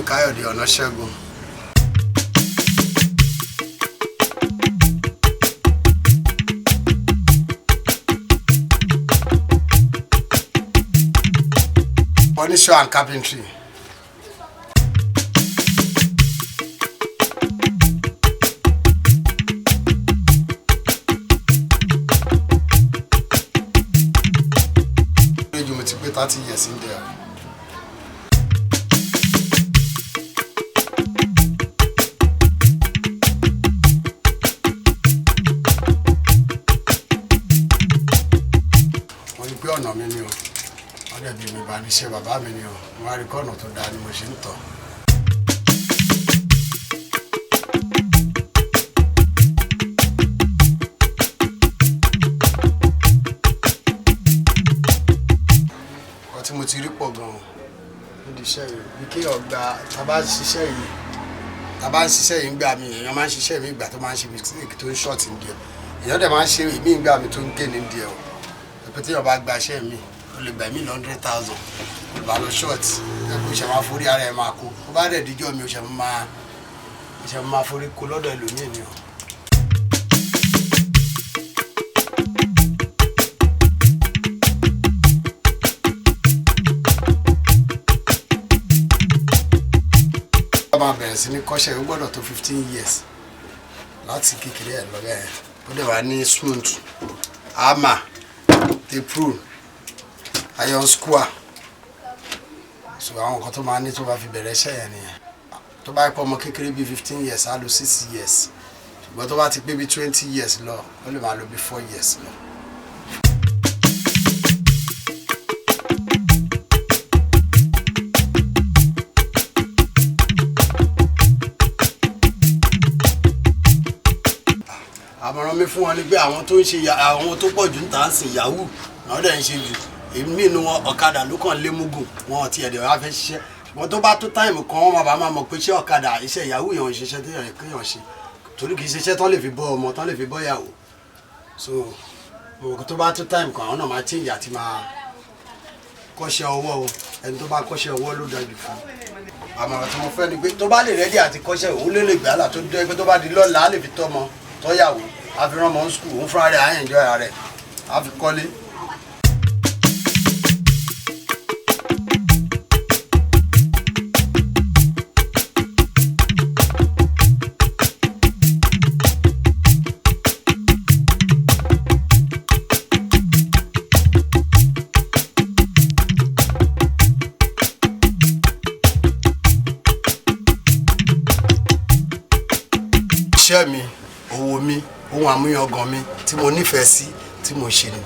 Káyọ̀dé Ọ̀nàṣẹ́gun. Furniture and carpentry. Mo ti pé 30 years in there. Wọ́n ní pé ọ̀nà mi ni o, wọ́n dẹ̀ bí mi bá níṣẹ́ bàbá mi ni o, mo wá rí kọ́nà tó dáa ni mo ṣe ń tọ̀. Ọtí mo ti rí pọ̀ gan-an nídìí iṣẹ́ yìí, bí kéèyàn gba tá a bá ń ṣiṣẹ́ yìí, tá a bá ń ṣiṣẹ́ yìí ń gbà mí, èèyàn máa ń ṣiṣẹ́ mi ìgbà tó máa ń ṣe mistake tó ń short ní díẹ̀, èèyàn dẹ̀ máa ń ṣe ìmí ìgbà mi tó ń gé ní díẹ̀ o. Pé téèyàn bá gba iṣẹ́ mi, ó lè gbà mí ní 100,000, ó lè bá lọ short ẹ, kó ṣe máa forí ara ẹ máa kó. Ó bá dẹ̀ díjọ́ mi, ó ṣe máa forí kó lọ́dọ̀ ẹlòmíì ni o. Ó máa bẹ̀rẹ̀ sí ní kọ́ṣẹ́, ó gbọ́dọ̀ tó 15 years láti kékeré ẹ̀ lọ bẹ́ẹ̀. Ó dẹ̀ wá ní smooth hammer, tape rule, iron square, so àwọn nǹkan tó máa ní tó bá fi bẹ̀rẹ̀ iṣẹ́ yẹn nìyẹn. Tó bá pọ̀ ọmọ kékeré bíi 15 years, á lò 6 years, ṣùgbọ́n tó bá ti pé bíi 20 years lọ, ó lè máa lò bíi 4 years lọ. Àmọ̀ràn mi fún wọn ni pé àwọn tó ń ṣe, àwọn tó pọ̀ jù ń tà ń sìn, yahoo náà dẹ̀ ń ṣe jù. Èmi inú wọn, ọ̀kadà ló kàn lé mugun wọn, ò tiẹ̀ dẹ̀ wá fẹ́ ṣiṣẹ́. Ṣùgbọ́n tó bá tó time kan, wọ́n máa bá máa mọ̀ pé iṣẹ́ ọ̀kadà, iṣẹ́ yahoo yẹn ò ń ṣiṣẹ́ téèyàn kéèyàn ṣe, torí kì í ṣiṣẹ́ tán lè fi bọ́ ọmọ, tán lè fi bọ́ ìyàwó. So mo tó bá tó time kan, àwọn náà máa change àti máa kọ́ṣẹ́ ọwọ́ o. Ẹni tó bá kọ́ṣẹ́ ọwọ́ ló dájú fún. Àmọ̀ràn tí mo fẹ́ ni pé tó bá lè ready àti kọ́ṣẹ́, òun lè lè gbàlà tó dé pé tó bá di lọ́la, á lè fi tọ́mọ tọ́yàwó, á fi rán ọmọ school, òun fúnra rẹ̀ á enjoy ara rẹ̀, á fi kọ́lé. Iṣẹ́ mi, òwò mi, ohun àmúyangàn mi tí mo nífẹ̀ẹ́ sí tí mo ṣe ni.